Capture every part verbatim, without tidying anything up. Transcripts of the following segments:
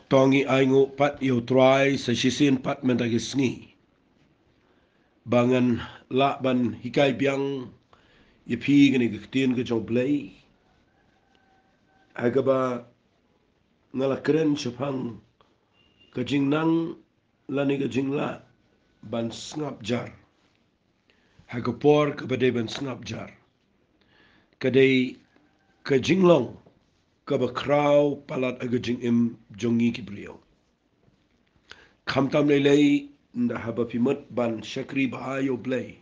To ngi ainguh pat ïa U Trai sa shisien pat mynta ka sngi, ba ngan lah ban hikai biang ïa phi kane ka ktien ka jong U Blei, ha kaba nga la kren shaphang ka jingnang lane ka jinglah ban sngap jar. Ha ka por kaba dei ban sngap jar, ka dei ka jinglong kaba khraw palat ha ka jingim jong ngi ki briew. Khamtam lei lei ynda haba phi mut ban shakri bha ïa U Blei,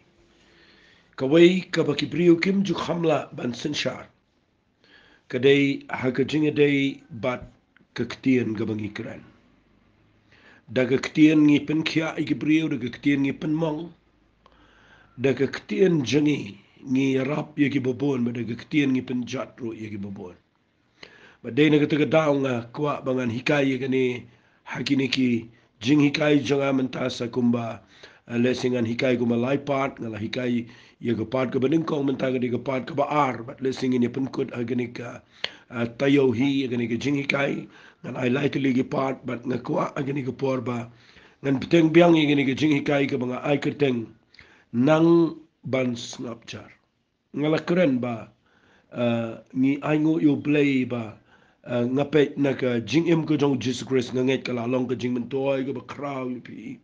kawei kaba ki briew kim ju kham lah ban synshar, ka dei ha ka jingïadei bad ka ktien kaba ngi kren. Da ka ktien ngi pynkhiah ïa ki briew, da ka ktien ngi pynmong, da ka ktien jong ngi ngi ïarap ïa kiba bun, bad da ka ktien ngi pynjot ruh ïa kiba bun. Bad dei na kata ka daw nga kwah ba ngan hikai ïa kane ha kine ki jinghikai jong nga mynta sa kumba, eh, lehse ngan hikai kumba lai part, nga la hikai ïa ka part kaba nyngkong, mynta ka dei ka part kaba ar, bad lehse ngin ïa pynkut ha kane ka, eh, taïew hi ïa kane ka jinghikai. Ngan ai lai tylli ki part, bad nga kwah ha kane ka por ba ngan bteng biang ïa kane ka jinghikai kaba nga ai kyrteng Nang Ban Sngap Jar. Nga la kren ba, eh, ngi ainguh ïa U Blei ba, eh, nga peit na ka jingim ka jong U Jisu Khrist, nga ngeit ka la long ka jingmyntoi kaba khraw ïa phi.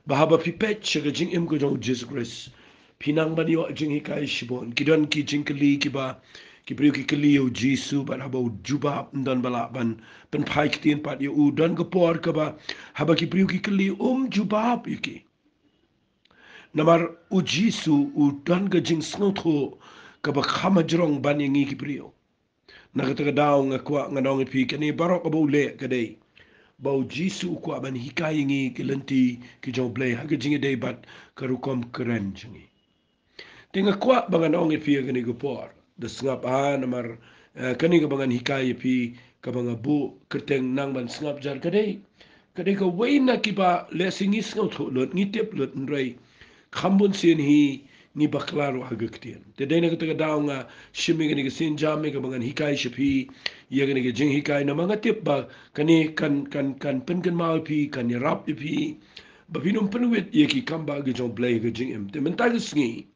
Ba haba phi peit sha ka jingim ka jong U Jisu Khrist, phi nang ban ïoh jinghikai shibun. Ki don ki jingkylli kiba ki briew ki kylli ïa U Jisu, bad haba u jubab, ym don ba lah ban pynphai ktien pat ïa u. Don ka por kaba haba ki briew ki kylli, um jubab ïa ki. Namar U Jisu u don ka jingsngewthuh kaba kham hajrong ban ïa ngi ki briew. Na kata ka daw nga kwah ngan ong ïa phi, kane baroh kaba u leh ka dei ba U Jisu u kwah ban hikai ïa ngi ki lynti ki jong U Blei ha ka jingïadei bad ka rukom kren jong ngi. Te nga kwah ba ngan ong ïa phi ha kane ka por, da sngap ha, namar, eh, kane kaba ngan hikai ïa phi, kaba nga buh kyrteng Nang Ban Sngap Jar, ka dei, ka dei kawei na kiba lehse ngi sngewthuh lut, ngi tip lut, hynrei kham bun sien hi ngi bakla ruh ha ka ktien. Te dei na kata ka daw nga shim ïa kane ka sienjam ïa kaba ngan hikai sha phi ïa kane ka jinghikai, namar nga tip ba kane kan, kan, kan pynkynmaw ïa phi, kan ïarap ïa phi ba phin ym pynwit ïa ki kam ba ki jong U Blei ha ka jingim. Te mynta ka sngi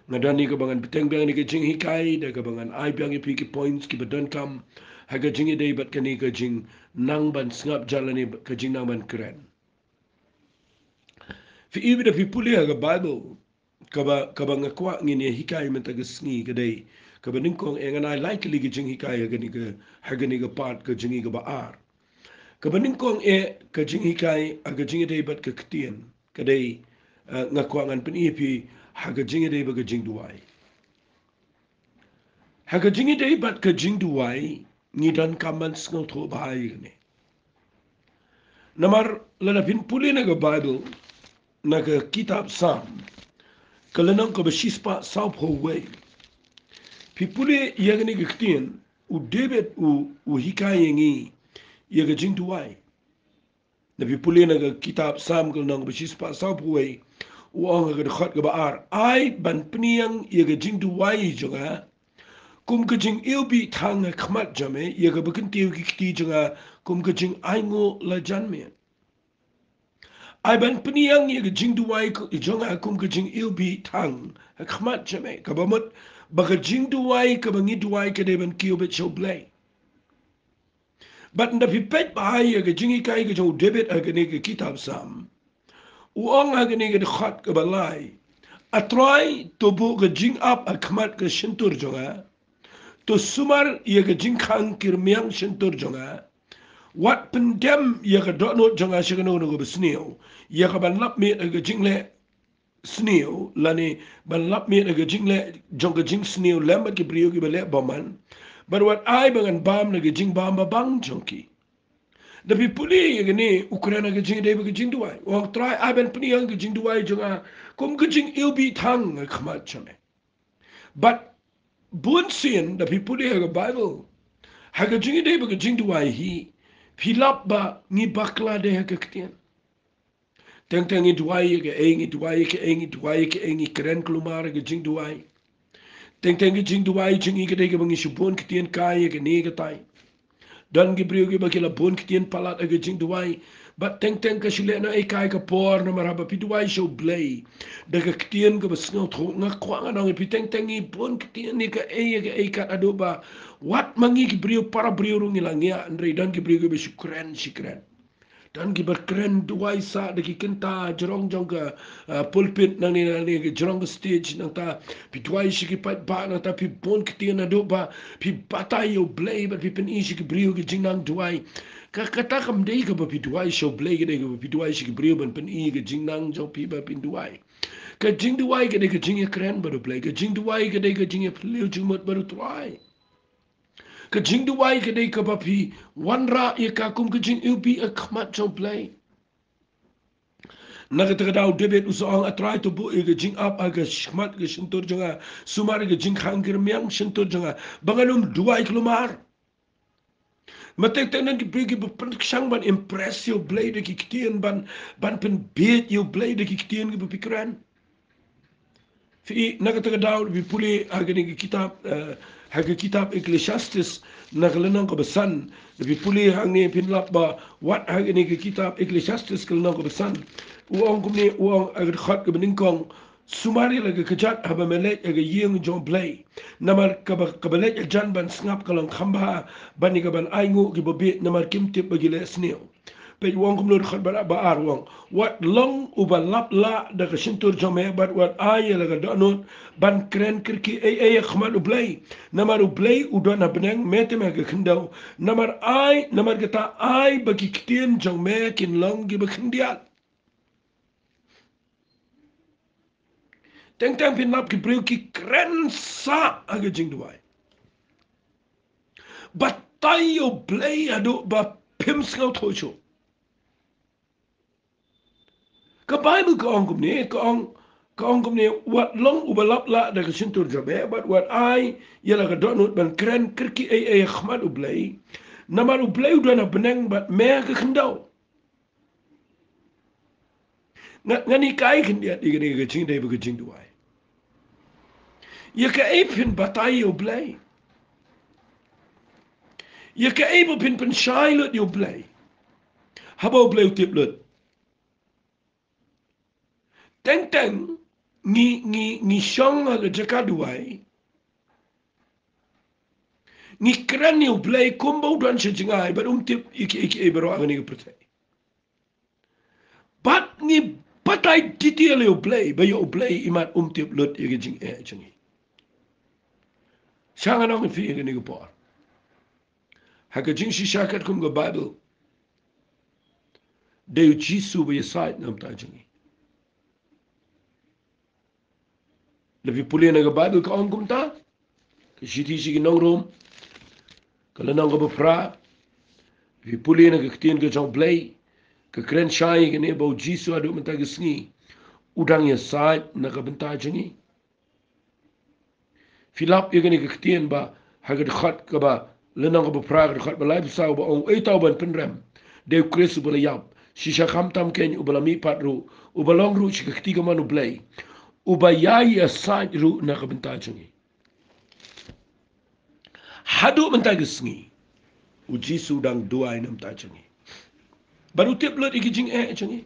nga don ïa kaba ngan bteng biang ïa ka jinghikai, da kaba ngan ai biang ïa phi ki points kiba donkam ha ka jingïadei bad kane ka jingnang ban sngap jar lane ka jingnang ban kren. Phi i, ba da phi pule ha ka Baibl, kaba, kaba nga kwah ngin ïa hikai mynta ka sngi ka dei kaba nyngkong, eh, ngan ai lai tylli ki jinghikai ha kane ka, ha kane ka part ka jong ngi kaba ar. Kaba nyngkong, eh, ka jinghikai ha ka jingïadei bad ka ktien, ka dei, eh, nga kwah ngan pyni ïa phi ha ka jingïadei bad ka jingduwai. Ha ka jingïadei bad ka jingduwai ngi donkam ban sngewthuh bha ïa kane. Namar lada phin pule na ka Baibl, na ka kitab Salm, ka lynnong kaba shispah sawphew wei, phi pule ïa kane ka ktien, u David u, u hikai ïa ngi ïa ka jingduwai. Da phi pule na ka kitab Salm ka lynnong kaba shispah sawphew wei, u ong ha ka dkhot kaba ar, ai ban pynïang ïa ka jingduwai jong nga kum ka jingiwbih thang ha khmat jong me, ïa kaba kyntiew ki kti jong nga kum ka jingainguh la jan miet. Ai ban pynïang ïa ka jingduwai jong nga kum ka jingiwbih thang ha khmat jong me. Kaba mut ba ka jingduwai kaba ngi duwai ka dei ban kiew beit sha U Blei. Bad ynda phi peit bha ïa ka jinghikai ka jong u David ha kane ka kitab Salm, u ong ha kane ka dkhot kaba lai, A Trai, to buh ka jingap ha khmat ka shyntur jong nga, to sumar ïa ka jingkhang ki rmiang shyntur jong nga. Wat pyndem ïa ka dohnud jong nga sha kano kano kaba sniew, ïa ka ban lap miet ha ka jingleh sniew, lane ban lap miet ha ka jingleh jong ka jingsniew lem bad ki briew kiba leh bymman. Bad wat ai ba ngan bam na ka jingbam babang jong ki. Da phi pule ïa kane, u kren ha ka jingïadei bad ka jingduwai. U ong, Trai, ai ban pynïang ka jingduwai jong nga kum ka jingiwbih thang ha khmat jong me. Bad bun sien da phi pule ha ka Baibl, ha ka jingïadei bad ka jingduwai hi, phi lap ba ngi bakla de ha ka ktien. Teng teng ngi duwai ïa kaei, ngi duwai ïa kaei, ngi duwai ïa kaei, ngi kren kulmar ha ka jingduwai. Teng teng ka jingduwai jong ngi ka dei kaba ngi shu bun ktien kai ïa kane katai. Don ki briew kiba ki la bun ktien palat ha ka jingduwai. Bad teng teng ka shu leh noh ei kai ka por, namar haba phi duwai sha U Blei da ka ktien kaba sngewthuh, nga kwah ngan ong ïa phi, teng teng ngi bun ktien ïa kaei ïa kaei, kat haduh ba wat ma ngi ki briew para briew ruh ngi la ngiah, hynrei don ki briew kiba shu kren shi kren. Don kiba kren duwai sah da ki kynta jrong jong ka, ah, pulpit nangne nangne, ka jrong ka stage, nangta phi duwai sha ki paidbah, nangta phi bun ktien haduh ba phi batai ïa U Blei bad phi pyni sha ki briew ka jingnang duwai. Ka, kata kam dei kaba phi duwai sha U Blei, ka dei kaba phi duwai sha ki briew ban pyni ka jingnang jong phi ba phin duwai. Ka jingduwai ka dei ka jingïakren bad U Blei. Ka jingduwai ka dei ka jingïaphylliew jingmut bad U Trai. Ka jingduwai ka dei kaba phi wanrah ïa ka kum ka jingïohi ha khmat jong U Blei. Na kata ka daw u David u sa ong, A Trai, to buh ïa ka jingap ha ka khmat ka shyntur jong nga, sumar ïa ka jingkhang kyrmiang shyntur jong nga, ba ngan ym duwai khlem ar. Ma teng teng don ki briew kiba pyrshang ban impress ïa U Blei da ki ktien, ban, ban pynbieit ïa U Blei da ki ktien kiba phi kren. Phi, na kata ka daw phi pule ha kane ka kitab, eh, ha ka kitab Ecclesiastes, na ka lynnong kaba san, phi pule hangne phin lap ba wat ha kane ka kitab Ecclesiastes ka lynnong kaba san, u ong kumne, u ong ha ka dkhot kaba nyngkong, sumar ïa la ka kjat haba me leit ha ka ïing jong U Blei. Namar kaba, kaba leit hajan ban sngap ka long kham bha ban ïa ka ban ainguh kiba bieit, namar kim tip ba ki leh sniew. Peit, u ong kumno, dkhot ba ar, u ong, wat long uba lap lah da ka shyntur jong me, bad wat ai ïa la ka dohnud ban kren kyrkieh ei ei ha khmat U Blei. Namar U Blei u don ha bneng, me te me ha ka khyndew. Namar ai, namar kata ai ba ki ktien jong me kin long kiba khyndiat. Teng teng phin lap ki briew ki kren sah ha ka jingduwai. Batai ïa U Blei haduh ba phim sngewthuh shuh. Ka Baibl ka ong kumne, ka ong, ka ong kumne, wat long uba lap lah da ka shyntur jong me, bad wat ai ïa la ka dohnud ban kren kyrkieh ei ei ha khmat U Blei. Namar U Blei u don ha bneng bad me ha ka khyndew. Nga, ngan hikai khyndiat ïa kane ka jingdei bad ka jingduwai. Ïa kaei phin batai ïa U Blei? Ïa kaei ba phin pynshai lut ïa U Blei haba U Blei u tip lut? Teng teng ngi, ngi, ngi shong ha la jaka duwai. Ngi kren ïa U Blei kumba u don sha jngai, bad um tip ïa kiei kiei baroh ha kane ka pyrthei. Bad ngi batai detail ïa U Blei, ba ïa U Blei imat um tip lut ïa ka jingeh jong ngi. Sha ngan ong ïa phi ha kane ka por, ha ka jingshisha katkum ka Baibl, dei U Jisu ba ïasaid na ka bynta jong ngi. Lada phi pule na ka Baibl ka ong kumta, ka shithi sha ki nong Rom, ka lynnong kaba phra, phi pule na ka ktien ka jong U Blei, ka kren shai kane ba U Jisu haduh mynta ka sngi u dang ïasaid na ka bynta jong ngi. Phi lap ïa kane ka ktien ba ha ka dkhot kaba, lynnong kaba phra, ka dkhot ba laiphew saw, ba ong, uei uta uban pynrem? Dei U Khrist uba la ïap, shisha khamtam kein uba la mihpat ruh, uba long ruh sha ka kti kamon U Blei, uba ïai ïasaid ruh na ka bynta jong ngi. Haduh mynta ka sngi U Jisu u dang duwai na ka bynta jong ngi. Bad u tip lut ïa ki jingeh jong ngi.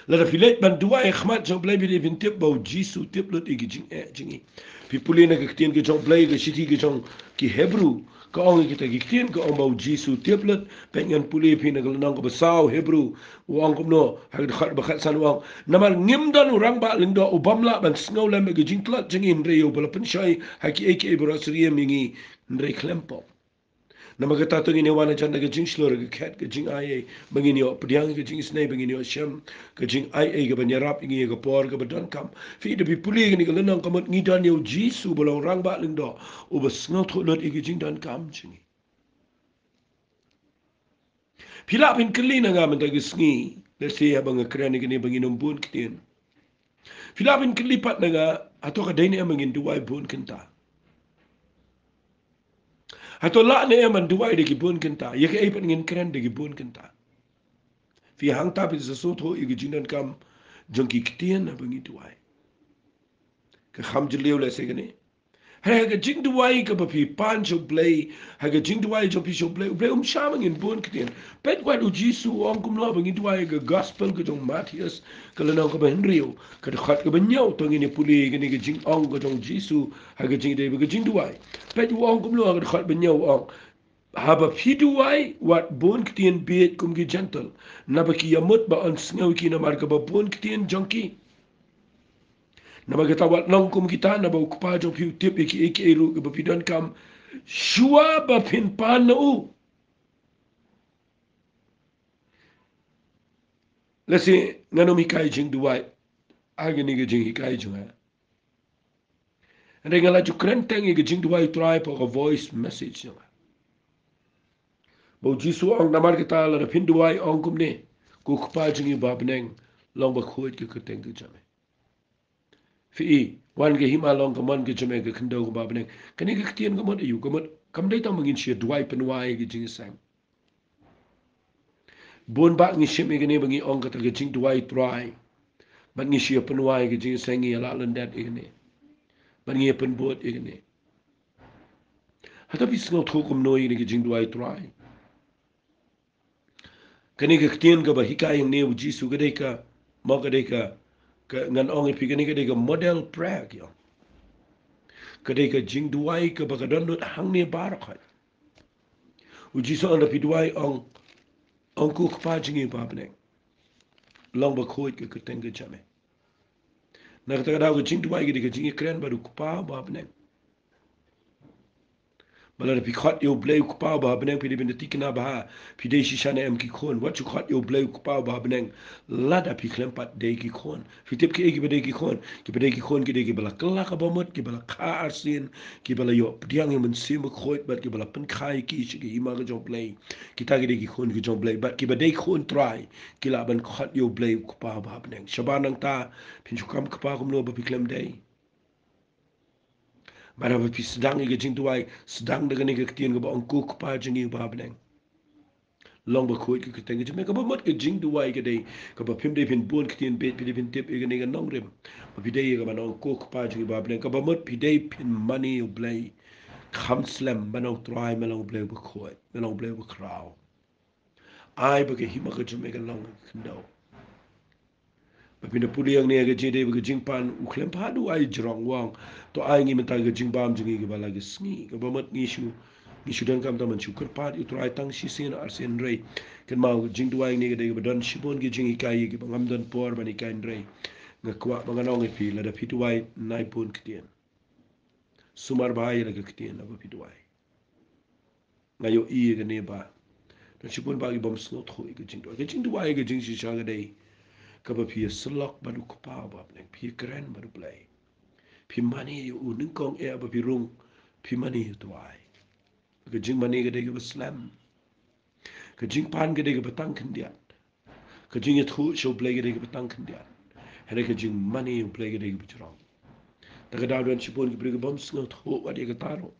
Lada phi leit ban duwai ha khmat jong U Blei, phi dei phin tip ba U Jisu u tip lut ïa ki jingeh jong ngi. Phi pule na ka ktien ka jong U Blei, ka shithi ka jong ki Hebru, ka ong ïa kita ki ktien, ka ong ba U Jisu u tip lut. Peit, ngan pule ïa phi na ka lynnong kaba saw Hebru, u ong kumno, ha ka dkhot ba khatsan u ong, namar ngim don u rangbah lyngdoh u bym lah ban sngewlem ïa ka jingtlot jong ngi, hynrei ïa uba la pynshoi ha kiei kiei baroh syriem ïa ngi, hynrei khlem pop. Namar kata to ngin ïa wan hajan da ka jingshlur, ka khet, ka jingai ei, ba ngin ïoh pdiang ïa ka jingisynei, ba ngin ïoh shem ka jingai ei kaban ïarap ïa ngi ha ka por kaba donkam. Phi, lada phi pule kane ka lynnong, ka mut ngi don ïa U Jisu uba long u rangbah lyngdoh, uba sngewthuh lut ïa ka jingdonkam jong ngi. Phi lah ban kylli na nga mynta ka sngi, let's say, haba nga kren ïa kane ba ngin ym bun ktien. Phi lah ban kylli pat na nga, hato ka dei ne em ba ngin duwai bun kynta? Hato lah ne em ban duwai da ki bun kynta? Ïa kaei pat ngin kren da ki bun kynta? Phi, hangta phin sa sngewthuh ïa ka jingdonkam jong ki ktien haba ngi duwai. Ka kham jylliew lehse kane. Hynrei ha ka jingduwai kaba phi pan sha U Blei, ha ka jingduwai jong phi sha U Blei, U Blei um shah ba ngin bun ktien. Peit wat U Jisu u ong kumno ba ngin duwai ha ka gospel ka jong u Mathaios, ka lynnong kaba hynriew, ka dkhot kaba hynñiew, to ngin ïa pule kane ka jingong ka jong U Jisu ha ka jingdei bad ka jingduwai. Peit u ong kumno ha ka dkhot ba hynñiew, u ong, haba phi duwai, wat bun ktien bieit kum ki Jentil, naba ki ïamut ba yn sngew ïa ki namar kaba bun ktien jong ki. Namar kata wat long kum kita, naba U Kpa jong phi u tip ïa kiei kiei ruh kiba phi donkam shuwa ba phin pan na u. Lehse ngan ym hikai jingduwai ha kane ka jinghikai jong nga. Hynrei nga la ju kren teng ïa ka jingduwai U Trai hapoh ka voice message jong nga. Ba U Jisu u ong, namar kata lada phin duwai, ong kumne: Ko Kpa jong ngi uba ha bneng, long bakhuid ka kyrteng ka jong me. Phi i, wan ka hima, long ka mon ka jong me, ka khyndew kumba ha bneng. Kane ka ktien ka mut aïu? Ka mut kam dei tang ba ngin shu duwai pynwai ïa ka jingïaseng. Bun bah ngi shim ïa kane ba ngi ong kata ka jingduwai U Trai, bad ngi shu ïa pynwai ïa ka jingïaseng, ngi ïa lah lyndet ïa kane, bad ngi ïa pynbud ïa kane. Hato phi sngewthuh kumno ïa kane ka jingduwai U Trai? Kane ka ktien kaba hikai hangne U Jisu ka dei ka, mo, ka dei ka, ka, ngan ong ïa phi, kane ka dei ka model prayer, ki ong. Ka dei ka jingduwai kaba ka don lut hangne baroh khoit. U Jisu u ong, lada phi duwai, ong, ong: Ko Kpa jong ngi uba ha bneng, long bakhuid ka kyrteng ka jong me. Na kata ka daw ka jingduwai ka dei ka jingïakren bad U Kpa uba ha bneng. Bad lada phi khot ïa U Blei U Kpa uba ha bneng, phi dei ban da thikna ba ha phi dei shisha ne em ki khun. Wat shu khot ïa U Blei U Kpa uba ha bneng lada phi khlem pat dei ki khun. Phi tip kiei kiba dei ki khun? Kiba dei ki khun ki dei kiba la kylla kaba mut, kiba la kha arsien, kiba la ïoh pdiang ïa U Mynsiem Bakhuid, bad kiba la pynkha ïa ki sha ka hima ka jong U Blei. Kita ki dei ki khun ka jong U Blei, bad kiba dei khun Trai ki lah ban khot ïa U Blei U Kpa uba ha bneng. Shabar nangta, phin shu kam kpa kumno ba phi khlem dei? Bad haba phi sdang ïa ka jingduwai, sdang da kane ka ktien kaba ong: Ko Kpa jong ngi uba ha bneng, long bakhuid ka kyrteng ka jong me. Kaba mut ka jingduwai ka dei kaba phim dei phin bun ktien bieit, phi dei phin tip ïa kane ka nongrim ba phi dei ïa kaban ong: Ko Kpa jong ngi uba ha bneng. Kaba mut phi dei phin mane ïa U Blei. Kham slem, ban ong: Trai, me long U Blei uba khuid, me long U Blei uba khraw. Ai ba ka hima ka jong me kan long ka khyndew. Ba phin da pule hangne ha ka jingïadei bad ka jingpan, u khlem pat u ai jrong, u ong: To ai ngi mynta ka jingbam jong ngi kaba la ka sngi. Kaba mut ngi shu, ngi shu donkam tang ban shu kyrpad ïa U Trai tang shisien arsien, hynrei kynmaw, ka jingduwai hangne ka dei kaba don shibun ki jinghikai kiba ngam don por ban hikai, hynrei nga kwah ba ngan ong ïa phi, lada phi duwai, nai bun ktien. Sumar bha ïa la ka ktien haba phi duwai. Nga ïohi ïa kane ba don shibun bah ki bym sngewthuh ïa ka jingduwai. Ka jingduwai, ka jingshisha ka dei kaba phi ïasyllok bad U Kpa uba ha bneng, phi ïakren bad U Blei. Phi mane ïa u, nyngkong eh ba phi rung, phi mane ïa U Trai. Ka jingmane ka dei kaba slem. Ka jingpan ka dei kaba tang khyndiat. Ka jingïathuh sha U Blei ka dei kaba tang khyndiat. Hynrei ka jingmane ïa U Blei ka dei kaba jrong. Ta ka daw don shibun ki briew ki bym sngewthuh wat ïa kata ruh.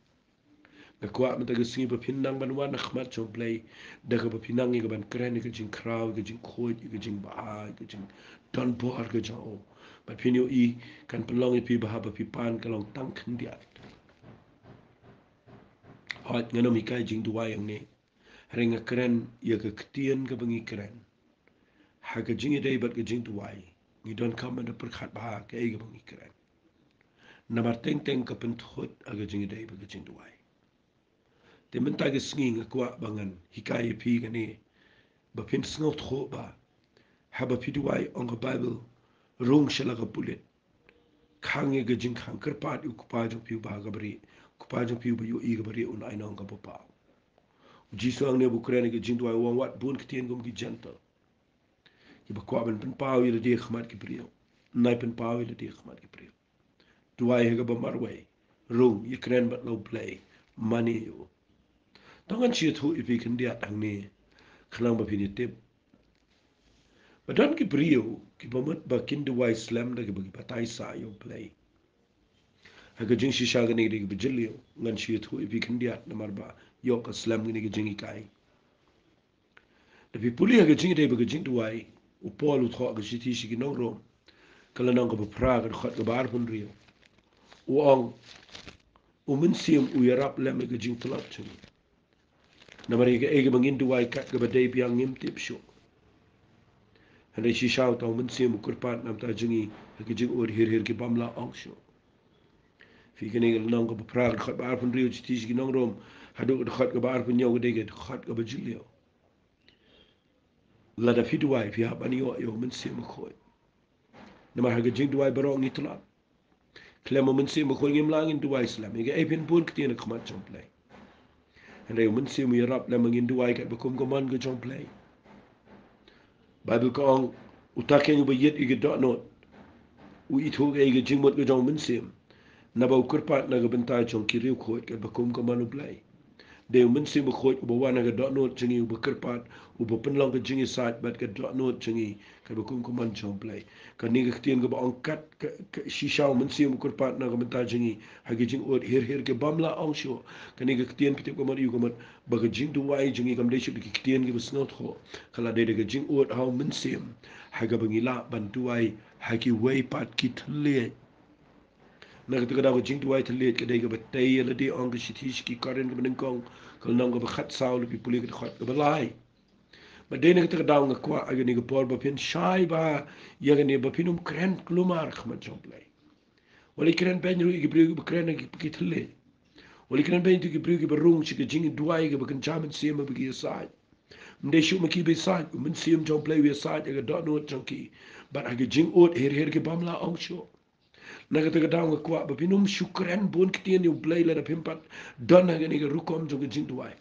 Nga kwah mynta ka sngi ba phin nang ban wan ha khmat jong U Blei da kaba phin nang ïa kaban kren ïa ka jingkhraw, ïa ka jingkhuid, ïa ka jingbha, ïa ka jingdonbor ka jong u. Bad phin ïohi, kan pynlong ïa phi ba haba phi pan ka long tang khyndiat. Hooid, ngan ym hikai jingduwai hangne. Hynrei nga kren ïa ka ktien kaba ngi kren ha ka jingïadei bad ka jingduwai. Ngi donkam ban da pyrkhat bha kaei kaba ngi kren. Namar teng teng ka pynthut ha ka jingïadei bad ka jingduwai. Te mynta ka sngi nga kwah ba ngan hikai ïa phi kane ba phin sngewthuh ba haba phi duwai, ong ka Baibl, rung sha la ka pulit. Khang ïa ka jingkhang, kyrpad ïa U Kpa jong phi uba ha ka barieh. U Kpa jong phi uba ïohi ka barieh un ai nong kaba paw. U Jisu hangne ba u kren ïa ka jingduwai u ong: Wat bun ktien kum ki Jentil, kiba kwah ban pynpaw ïa lade ha khmat ki briew. Nai pynpaw ïa lade ha khmat ki briew. Duwai ha kaba marwei. Rung, ïakren bad la U Blei, mane ïa u. To ngan shu ïathuh ïa phi khyndiat hangne khnang ba phin ïatip. Ba don ki briew kiba mut ba kin duwai slem da kaba ki batai sah ïa U Blei. Ha ka jingshisha kane ka dei kaba jylliew, ngan shu ïathuh ïa phi khyndiat namar ba ïoh ka slem kane ka jinghikai. Da phi pule ha ka jingïadei bad ka jingduwai, u Paul u thoh ha ka shithi sha ki nong Rom, ka lynnong kaba phra, ka dkhot kaba arphew hynriew, u ong: U Mynsiem u ïarap lem ïa ka jingtlot jong ngi. Namar ïa kaei kaba ngin duwai kat kaba dei biang ngim tip shuh. Hynrei shisha uta u Mynsiem u kyrpad na ka bynta jong ngi ha ki jingud hir hir ki bym lah ong shuh. Phi, kane ka lynnong kaba phra, ka dkhot ba arphew hynriew, shithi sha ki nong Rom, haduh ka dkhot kaba arphew hynñiew ka dei ka dkhot kaba jylliew. Lada phi duwai, phi hap ban ïoh ïa u Mynsiem Bakhuid. Namar ha ka jingduwai baroh ngi tlot. Khlem u Mynsiem Bakhuid ngim lah ngin duwai slem ïa kaei phin bun ktien ha khmat jong U Blei. Hynrei u Mynsiem u ïarap lem ba ngin duwai katba kum ka mon ka jong U Blei. Baibl ka ong, uta keiñ uba ïit ïa ka dohnud u ithuh ïa ka jingmut ka jong u Mynsiem, naba u kyrpad na ka bynta jong ki riewkhuid katba kum ka mon U Blei. Dei u Mynsiem Bakhuid uba wan ha ka dohnud jong ngi, uba kyrpad, uba pynlong ka jingïasaid bad ka dohnud jong ngi katba kum ka mon jong U Blei. Kane ka ktien kaba ong kat ka, ka, shisha u Mynsiem u kyrpad na ka bynta jong ngi ha ki jingud hir hir ki bym lah ong shuh. Kane ka ktien phi tip ka mut, ïoh ka mut ba ka jingduwai jong ngi kam dei shuh da ki ktien kiba sngewthuh. Ka la dei da ka jingud ha u Mynsiem ha kaba ngi lah ban duwai ha kiwei pat ki thylliej. Na kata ka daw ka jingduwai thylliej ka dei kaba tei ïa lade, ong ka shithi sha ki Korinth kaba nyngkong, ka lynnong kaba khatsaw, lada phi pule ka dkhot kaba lai. Bad dei na kata ka daw nga kwah ha kane ka por ba phin shai bha ïa kane, ba phin ym kren kulmar ha khmat jong U Blei. Wat leit kren beiñ ruh ïa ki briew kiba kren ha ki, ki thylliej. Wat leit kren beiñ ruh ïa ki briew kiba rung sha ka jingduwai kaba kynja mynsiem ba ki ïasaid. Ym dei shuh ma ki ba ïasaid, u Mynsiem jong U Blei u ïasaid ha ka dohnud jong ki. Bad ha ka jingud hir hir ki bym lah ong shuh. Na kata ka daw nga kwah ba phin ym shu kren bun ktien ïa U Blei lada phim pat don ha kane ka rukom jong ka jingduwai.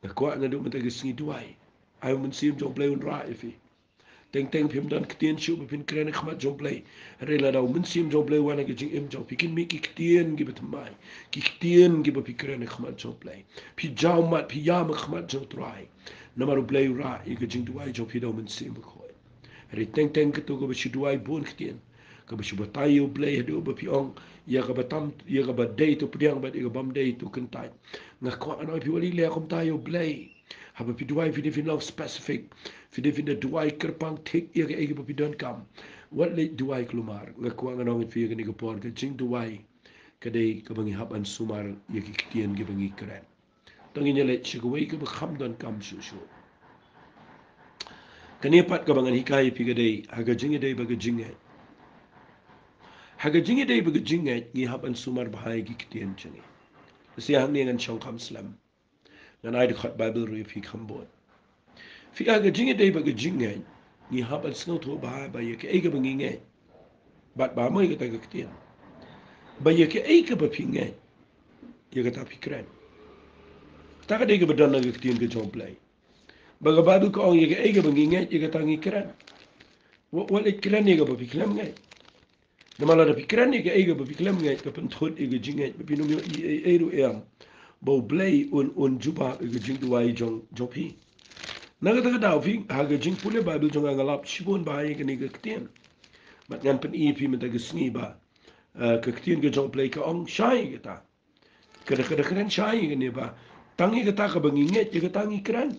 Nga kwah naduh mynta ka sngi, duwai, ai u Mynsiem jong U Blei un rah ïa phi. Teng teng phim don ktien shuh ba phin kren ha khmat jong U Blei. Hynrei lada u Mynsiem jong U Blei u wan ha ka jingim jong phi, kin mih ki ktien kiba thymmai, ki ktien kiba phi kren ha khmat jong U Blei. Phi jaw mat, phi ïam ha khmat jong U Trai. Namar U Blei u rah ïa ka jingduwai jong phi da u Mynsiem Bakhuid. Hynrei teng teng kato kaba shu duwai bun ktien, kaba shu batai ïa U Blei haduh ba phi ong, ïa kaba tam, ïa kaba dei to pdiang bad ïa ka bym dei to kyntait. Nga kwah ngan ong ïa phi, wat leh kumta ïa U Blei. Haba phi duwai phi dei phin long specific. Phi dei phin da duwai kyrpang thik ïa kaei kaba phi donkam. Wat leh duwai kulmar. Nga kwah ngan ong ïa phi ha kane ka por, ka jingduwai ka dei kaba ngi hap ban sumar ïa ki ktien kiba ngi kren. To ngin ïa leit sha kawei kaba kham donkam shuh shuh. Kane pat kaba ngan hikai ïa phi ka dei ha ka jingïadei bad ka jingngeit. Ha ka jingïadei bad ka jingngeit ngi hap ban sumar bha ïa ki ktien jong ngi. Lehse hangne ngan shong kham slem, ngan ai dkhot Baibl ruh ïa phi kham bun. Phi, ha ka jingïadei bad ka jingngeit ngi hap ban sngewthuh bha ba ïa kaei kaba ngi ngeit, bad ba mo ïa kata ka ktien, ba ïa kaei kaba phi ngeit, ïa kata phi kren. Kata ka dei kaba don ha ka ktien ka jong U Blei. Ba ka Baibl ka ong ïa kaei kaba ngi ngeit, ïa kata ngi kren. Wa, wat leh kren ïa kaba phi khlem ngeit. Namar lada phi kren ïa kaei kaba phi khlem ngeit, ka pynthut ïa ka jingngeit, ba phin ym ïohi ei ei ruh em ba U Blei un, un jubab ïa ka jingduwai jong, jong phi. Na kata ka daw phi, ha ka jingpule Baibl jong nga nga lap shibun bha ïa kane ka ktien. Bad ngan pyni ïa phi mynta ka sngi ba, eh, ka ktien ka jong U Blei ka ong shai ïa kata. Ka da, ka da kren shai ïa kane ba tang ïa kata kaba ngi ngeit, ïa kata ngi kren.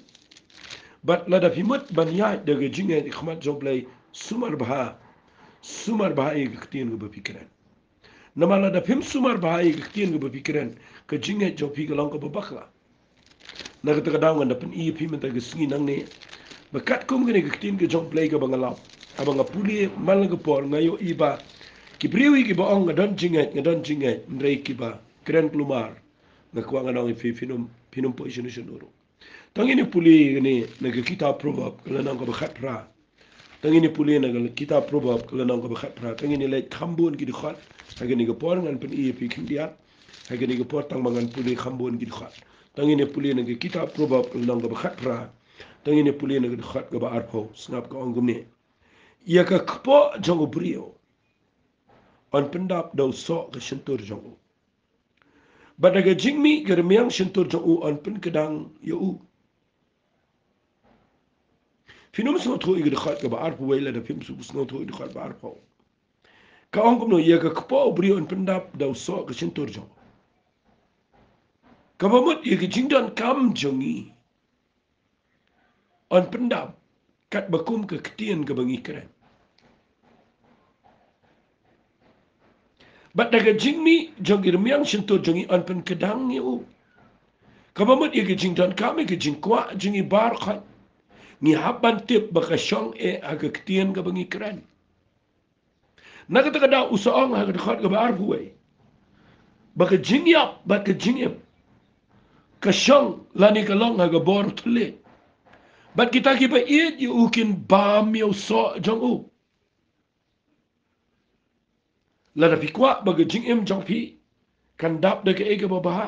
Bad lada phi mut ban ïaid da ka jingngeit ha khmat jong U Blei, sumar bha, sumar bha ïa ka ktien kaba phi kren. Namar lada phim sumar bha ïa ka ktien kaba phi kren, ka jingngeit jong phi ka long kaba bakla. Na kata ka daw ngan da pyni ïa phi mynta ka sngi nangne ba katkum kane ka ktien ka jong U Blei kaba nga lap, haba nga pule man la ka por, nga ïohi ba ki briew kiba ong nga don jingngeit, nga don jingngeit, hynrei kiba kren kulmar, nga kwah ngan ong ïa phi, phin ym, phin ym poi shano shano ruh. To ngin ïa pule kane na ka kitab Proverb, ka lynnong kaba khatphra. To ngin ïa pule na ka kitab Proverb, ka lynnong kaba khatphra. To ngin ïa leit kham bun ki dkhot ha kane ka por, ngan pyni ïa phi khyndiat ha kane ka por, tang ba ngan pule kham bun ki dkhot. To ngin ïa pule na ka kitab Proverb, ka lynnong kaba khatphra. To ngin ïa pule na ka dkhot kaba arphew. Sngap, ka ong kumne: Ïa ka kpoh jong u briew yn pyndap da u soh ka shyntur jong u, bad da ka jingmih ka rmiang shyntur jong u yn pynkdang ïa u. Phin ym sngewthuh ïa ka dkhot kaba arphew wei lada phim sngewthuh ïa ka dkhot ba arphew. Ka ong kumno? Ïa ka kpoh u briew yn pyndap da u soh ka shyntur jong u. Kaba mut ïa ka jingdonkam jong ngi yn pyndap katba kum ka ktien kaba ngi kren. Bad da ka jingmih jong ki rmiang shyntur jong ngi yn pynkdang ïa u. Kaba mut ïa ka jingdonkam, ïa ka jingkwah jong ngi baroh. Ngi hap ban tip ba ka shong eh ha ka ktien kaba ngi kren. Na kata ka daw u sa ong ha ka dkhot kaba arphew wei ba ka jingïap bad ka jingim ka shong lane ka long ha ka bor thylliej. Bad kita kiba ïeit ïa u kin bam ïa u soh jong u. Lada phi kwah ba ka jingim jong phi kan dap da kaei kaba bha.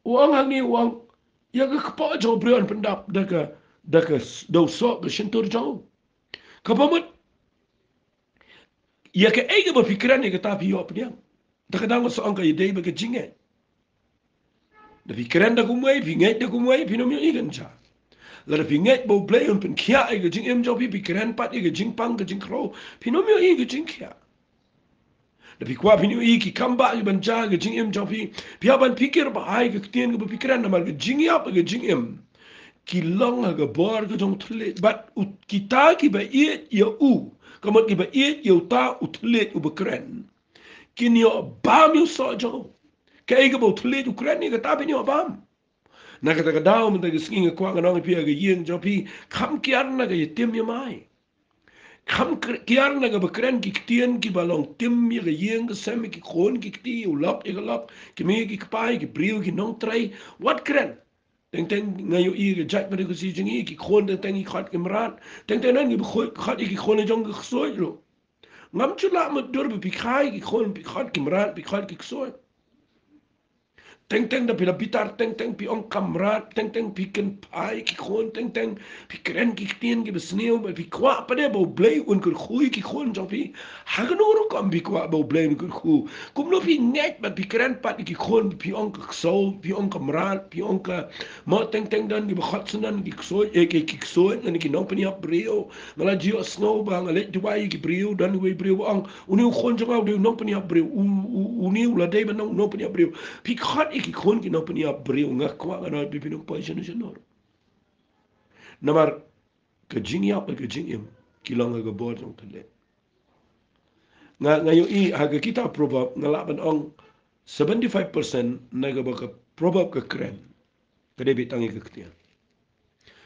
U ong hangne, u ong ïa ka kpoh jong u briew yn pyndap da ka, da ka s-, da u soh ka shyntur jong u. Kaba mut ïa kaei kaba phi kren ïa kata phi ïoh pdiang. Da ka dang sa ong ka ïadei bad ka jingngeit. Da phi kren da kumwei, phi ngeit da kumwei, phin ym ïohi kynja. Lada phi ngeit ba U Blei un pynkhiah ïa ka jingim jong phi, phi kren pat ïa ka jingpang ka jingkhrew, phin ym ïohi ka jingkhiah. Da phi kwah phin ïohi ki kam ba ki ban jia ka jingim jong phi, phi hap ban pyrkhat bha ïa ka ktien kaba phi kren, namar ka jingïap ka jingim ki long ha ka bor ka jong u thylliej. Bad u, kita kiba ïeit ïa u, ka mut kiba ïeit ïa uta u thylliej uba kren, kin ïoh bam ïa u soh jong u. Kaei kaba u thylliej u kren ïa kata phin ïoh bam. Na kata ka daw mynta ka sngi nga kwah ngan ong ïa phi ha ka ïing jong phi, kham kiar na ka ïatim ïamai. Kham kr-, kiar na kaba kren ki ktien kiba long tim ïa ka ïing ka sem, ïa ki khun ki kti, ïa u lok ïa ka lok, ki mei ki kpa, ïa ki briew ki nongtrei. Wat kren. Teng teng nga ïohi ka jait ba dei ka si jong ngi, ki khun teng teng ki khot ki mrad. Teng teng don kiba khot, khot ïa ki khun jong ki ksuid ruh. Ngam ju lah mutdur ba phi kha ïa ki khun, phi khot ki mrad, phi khot ki ksuid. Teng teng da phi la bitar, teng teng phi ong ka mrad, teng teng phi kynphai ki khun, teng teng phi kren ki ktien kiba sniew, ba phi kwah pat de ba U Blei un kyrkhu ïa ki khun jong phi. Ha kano rukom phi kwah ba U Blei un kyrkhu? Kumno phi ngeit bad phi kren pat ïa ki khun, phi ong ka ksew, phi ong ka mrad, phi ong ka, mo teng teng don kiba khot syndon ki ksuid, eh, ki, ki ksuid, ngan ki nongpynïap briew. Nga la ju ïohsngew ba nga leit duwai ïa ki briew, don uwei u briew ba ong, une u khun jong nga u dei u nongpynïap briew, u, u, une u la dei ban long u nongpynïap briew. Phi khot ïa ki khun ki nongpynïap briew, nga kwah ngan ong ïa phi, phin ym poi shano shano. Namar ka jingïap bad ka jingim ki long ha ka bor jong u thylliej. Nga, nga ïohi ha ka kitab Proverb nga lah ban ong seventy-five percent na kaba ka Proverb ka kren ka dei beit tang ïa ka ktien.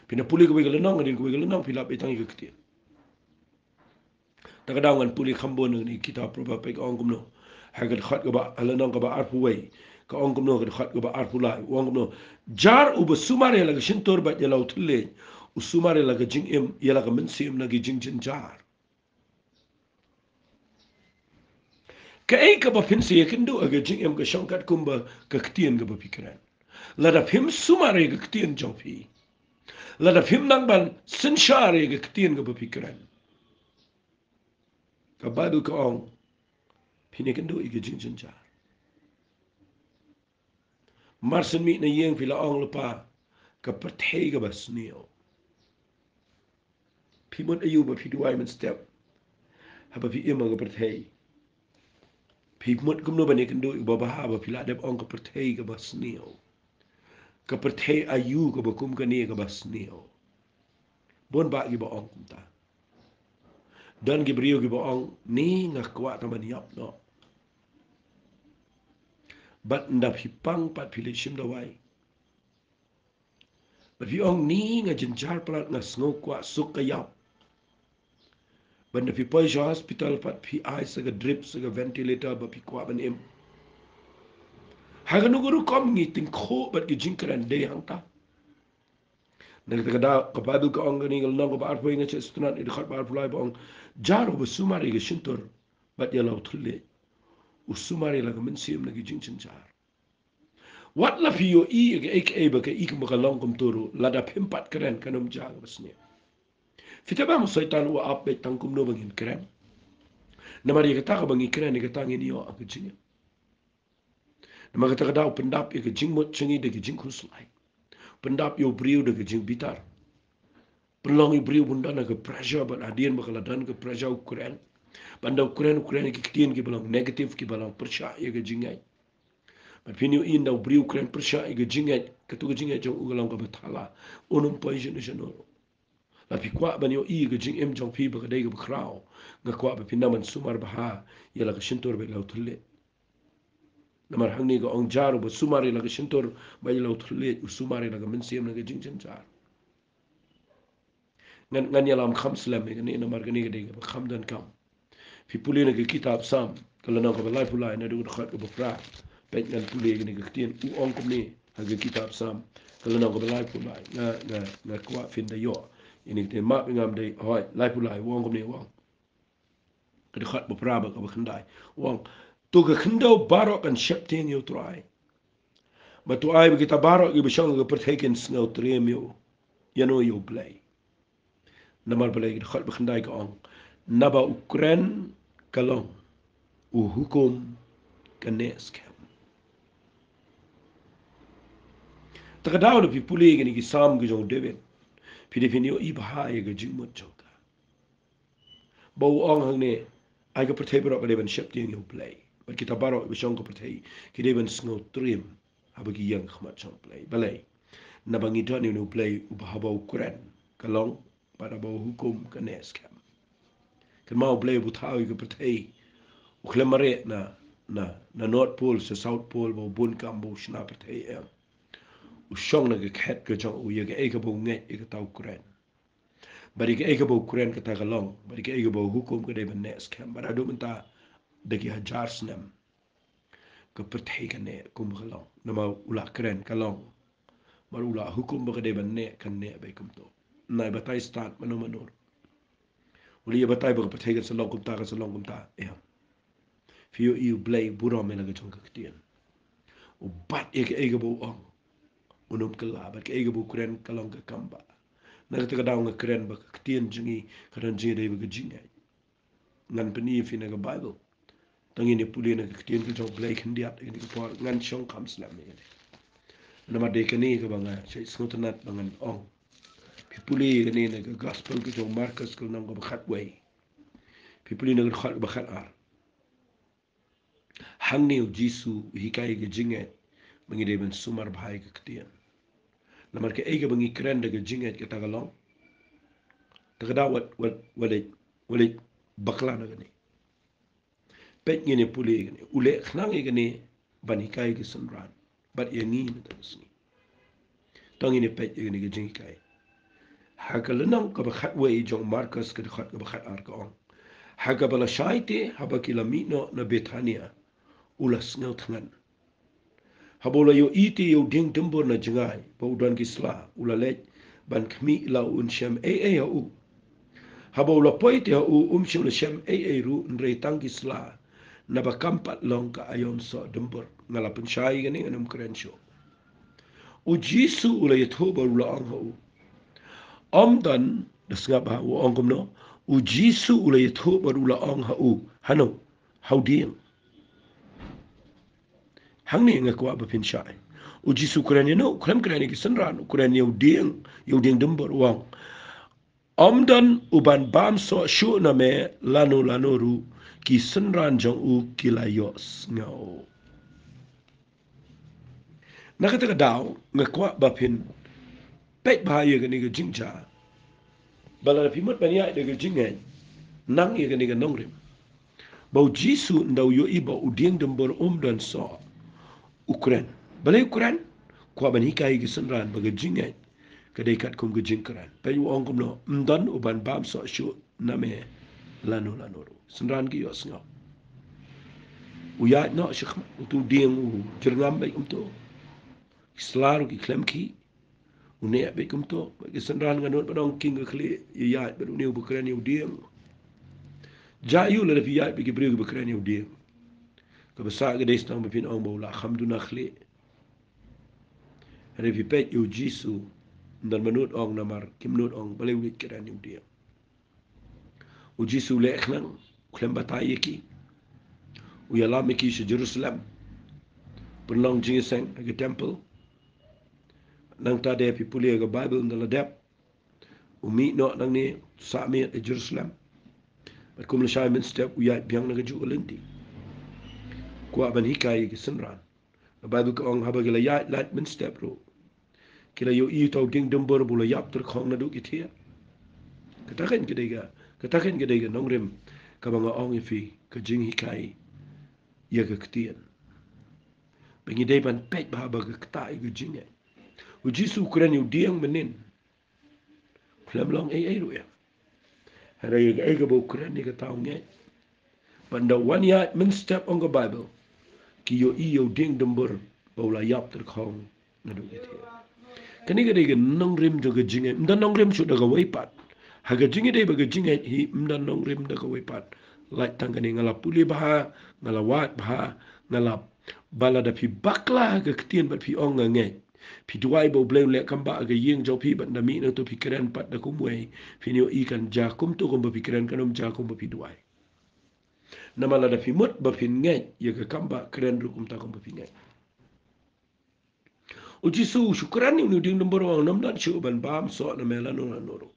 Phin ïa pule kawei ka lynnong hadien kawei ka lynnong phi lap beit tang ïa ka ktien. Ta ka daw ngan pule kham bun na kane ka kitab Proverb, ka ong kumno. Ha ka dkhot kaba, ha lynnong kaba arphew wei, ka ong kumno, ka dkhot kaba arphew lai, u ong kumno. Jar uba sumar ïa la ka shyntur bad ïa la u thylliej u sumar ïa la ka jingim, ïa la ka mynsiem na ki jingjynjar. Kaei kaba phin sa ïakynduh ha ka jingim ka shong katkum ba ka ktien kaba phi kren. Lada phim sumar ïa ka ktien jong phi, lada phim nang ban synshar ïa ka ktien kaba phi kren, ka Baibl ka ong phin ïakynduh ïa ka jingjynjar. Mar shen mih na ïing phi la ong lypa, ka pyrthei kaba sniew. Phi mut aïu ba phi duwai mynstep haba phi im ha ka pyrthei? Phi mut kumno ban ïakynduh ïa ka babha ba phi la dep ong ka pyrthei kaba sniew? Ka pyrthei aïu kaba kum kane kaba sniew? Bun bah kiba ong kumta. Don ki briew kiba ong, ni nga kwah tang ban ïap noh. Bad ynda phi pang pat phi leit shim dawai, bad phi ong, ni nga jynjar palat, nga sngew kwah suk ka ïap. Bad ynda phi poi sha hospital pat phi ai sa ka drip, sa ka ventilator ba phi kwah ban im. Ha kano ka rukom ngi tyngkhuh bad ki jingkren dei hangta. Na kata ka daw ka Baibl ka ong kane ka lynnong kaba arphew, nga shu sngewtynnad ïa ka dkhot ba arphew lai ba ong, jar uba sumar ïa ka shyntur bad ïa la u thylliej u sumar ïa la ka mynsiem na ki jingjynjar. Wat la phi ïohi ïa kaei kaei ba kaei kumba ka long kumta ruh, lada phim pat kren kan ym jia kaba sniew. Phi tip ba ma Soitan u ap beit tang kumno ba ngin kren. Namar ïa kata kaba ngi kren ïa kata ngin ïoh ha ka jingim. Namar kata ka daw u pyndap ïa ka jingmut jong ngi da ka jingkhuslai. Pyndap ïa u briew da ka jingbitar. Pynlong ïa u briew ba un don ha ka pressure, bad hadien ba ka la don ka pressure u kren. Bad ynda u kren, u kren ïa ki ktien kiba long negative, kiba long pyrshah ïa ka jingngeit. Bad phin ïohi ynda u briew u kren pyrshah ïa ka jingngeit, kato ka jingngeit jong u ka long kaba thala. Un ym poi shano shano. Lada phi kwah ban ïohi ka jingim jong phi ba ka dei kaba khraw, nga kwah ba phi nang ban sumar bha ïa la ka shyntur bad la u thylliej. Namar hangne ka ong jar uba sumar ïa la ka shyntur bad ïa la u thylliej, u sumar ïa la ka mynsiem na ka jingjynjar. Ngan, ngan ïalam kham slem ïa kane namar kane ka dei kaba kham donkam. Phi pule na ka kitab Salm, ka lynnong kaba laiphew lai, naduh ka dkhot kaba phra. Peit, ngan pule ïa kane ka ktien, u ong kumne ha ka kitab Salm, ka lynnong kaba laiphew lai. Nga, nga, nga kwah phin da ïoh ïa kane ka ktien, map ïa nga, ym dei, hooid, laiphew lai, u ong kumne, u ong. Ka dkhot ba phra bad kaba khyndai, u ong: To ka khyndew baroh kan sheptieng ïa u Trai, bad to ai ba kita baroh kiba shong ha ka pyrthei kin sngewtriem ïa u. Ïano? Ïa u Blei. Namar balei? Ka dkhot ba khyndai ka ong: Naba u kren ka long, u hukum ka neh skhem. Ta ka daw lada phi pule ïa kine ki Salm ki jong u David, phi dei phin ïohi bha ïa ka jingmut jong ka. Ba u ong hangne, ai ka pyrthei baroh ka dei ban sheptieng ïa u Blei, bad kita baroh ba shong ka pyrthei ki dei ban sngewtriem haba ki ïeng ha khmat jong u Blei. Balei? Naba ngi don ïa une u Blei uba haba u kren ka long, bad haba u hukum ka neh skhem. Kynmaw, u Blei uba thaw ïa ka pyrthei, u khlem mareh na, na, na North Pole sha South Pole ba u bun kam ba u shna pyrthei, em. U shong na ka khet ka jong u, ïa kaei kaba u ngeit ïa kata u kren. Bad ïa kaei kaba u kren kata ka long, bad ïa kaei kaba u hukum ka dei ban neh skhem. Bad haduh mynta, da ki hajar snem, ka pyrthei ka neh kumba ka long, namar u la kren ka long, bad u la hukum ba ka dei ban neh, kan neh beit kumto. Nai batai stad mano mano ruh. U la ïa batai ba ka pyrthei kan sa long kumta, kan sa long kumta, em. Phi ïohi u Blei burom ïa la ka jong ka ktien. U bat ïa kaei kaba u ong, un ym kylla, bad kaei kaba u kren ka long ka kam ba. Na kata ka daw nga kren ba ka ktien jong ngi ka don jingïadei bad ka jingngeit. Ngan pyni ïa phi na ka Baibl. Tang ngin ïa pule na ka ktien ka jong u Blei khyndiat ïa kane ka por, ngan shong kham slem ïa kane. Namar dei kane kaba nga shait sngewtynnat ba ngan ong. Phi pule ïa kane na ka Gospel ka jong u Markos ka lynnong kaba khatwei. Phi pule na ka dkhot kaba khatar. Hangne u Jisu u hikai ïa ka jingngeit ba ngi dei ban sumar bha ïa ka ktien. Namar kaei kaba ngi kren da ka jingngeit kata ka long. Ta ka daw wat, wat, wat leit, wat leit bakla na kane. Peit, ngin ïa pule ïa kane. U leh khnang ïa kane ban hikai ïa ki synran bad ïa ngi mynta ka sngi. To ngin ïa peit ïa kane ka jinghikai. Ha ka lynnong kaba khatwei jong u Markos ka dkhot kaba khatar ka ong: Ha kaba lashai te, haba ki la mih noh na Bethania, u la sngewthngan. Haba u la ïohi te ïa u dieng dymbur na jngai ba u don ki sla, u la leit ban khmih ïa la, un shem ei ei ha u. Haba u la poi te ha u, um shym la shem ei ei ruh, hynrei tang ki sla, naba kam pat long ka aiom soh dymbur. Nga la pynshai ïa kane, ngan ym kren shuh. U Jisu u la ïathuh bad u la ong ha u. Ym don, da sngap bha u ong kumno. U Jisu u la ïathuh bad u la ong ha u. Hano? Ha u dieng. Hangne nga kwah ba phin shai. U Jisu u kren ïano? U khlem kren ïa ki synran, u kren ïa u dieng, ïa u dieng dymbur, u ong: Ym don uban bam soh shuh na me lano lano ruh, ki synran jong u ki la ïohsngew. Na kata ka daw nga kwah ba phin peit bha ïa kane ka jingjia. Ba lada phi mut ban ïaid da ka jingngeit, nang ïa kane ka nongrim. Ba u Jisu ynda u ïohi ba u dieng dymbur um don soh, u kren. Balei u kren? Kwah ban hikai ïa ki synran ba ka jingngeit ka dei katkum ka jingkren. Peit u ong kumno: Ym don uban bam soh shuh na me lano lano ruh. Synran ki ïohsngew. U ïaid noh shakhmat, uto u dieng u jyrngam beit kumto. Ki sla ruh ki khlem khih. U neh beit kumto. Bad ki synran, nga nud ban ong, king ka khlieh ïaid bad une uba kren ïa u dieng. Jia aïu lada phi ïaid bad ki briew kiba kren ïa u dieng? Kaba sah ka dei tang ba phin ong ba u la kham duna khlieh. Hynrei phi peit ïa u Jisu, ym don ba nud ong namar kim nud ong balei u leit kren ïa u dieng. U Jisu u leh khnang, u khlem batai ïa ki. U ïalam ïa ki sha Jerusalem. Pynlong jingïaseng ha ki temple. Nangta de phi pule ïa ka Baibl, ynda la dep, u mih noh nangne, sah miet ha Jerusalem. Bad kum lashai mynstep u ïaid biang na kajuh ka lynti. Kwah ban hikai ïa ki synran. Ka Baibl ka ong haba ki la ïaid lait mynstep ruh, ki la ïohi uta u dieng dymbur ba u la ïap tyrkhong naduh ki thiah. Kata kan ka dei ka, kata kan ka dei ka nongrim kaba nga ong ïa phi, ka jinghikai ïa ka ktien. Ba ngi dei ban peit bha ba ka kata ïa ka jingngeit. U Jisu u kren ïa u dieng mynnin. Khlem long ei ei ruh ïa. Hynrei ïa kaei kaba u kren ïa kata u ngeit. Ban da wan ïaid mynstep ong ka Baibl, ki ïohi ïa u dieng dymbur ba u la ïap tyrkhong naduh ki thied. Kane ka dei ka nongrim jong ka jingngeit. Ym don nongrim shuh da kawei pat. Ha ka jingngeit, dei ba ka jingngeit hi ym don nongrim da kawei pat. Lait tang kane, nga la pule bha, nga la wad bha, nga la, ba lada phi bakla ha ka ktien bad phi ong nga ngeit. Phi duwai ba U Blei un leh kam ba ha ka ïing jong phi bad da mih nangto phi kren pat da kumwei. Phin ïohi kan jia kumto kumba phi kren, kan ym jia kumba phi duwai. Namar lada phi mut ba phin ngeit ïa ka kam ba, kren ruh kumta kumba phi ngeit. U Jisu u shu kren ïa une u dieng dymbur, u ong ym don shuh ban bam soh na me lano lano ruh.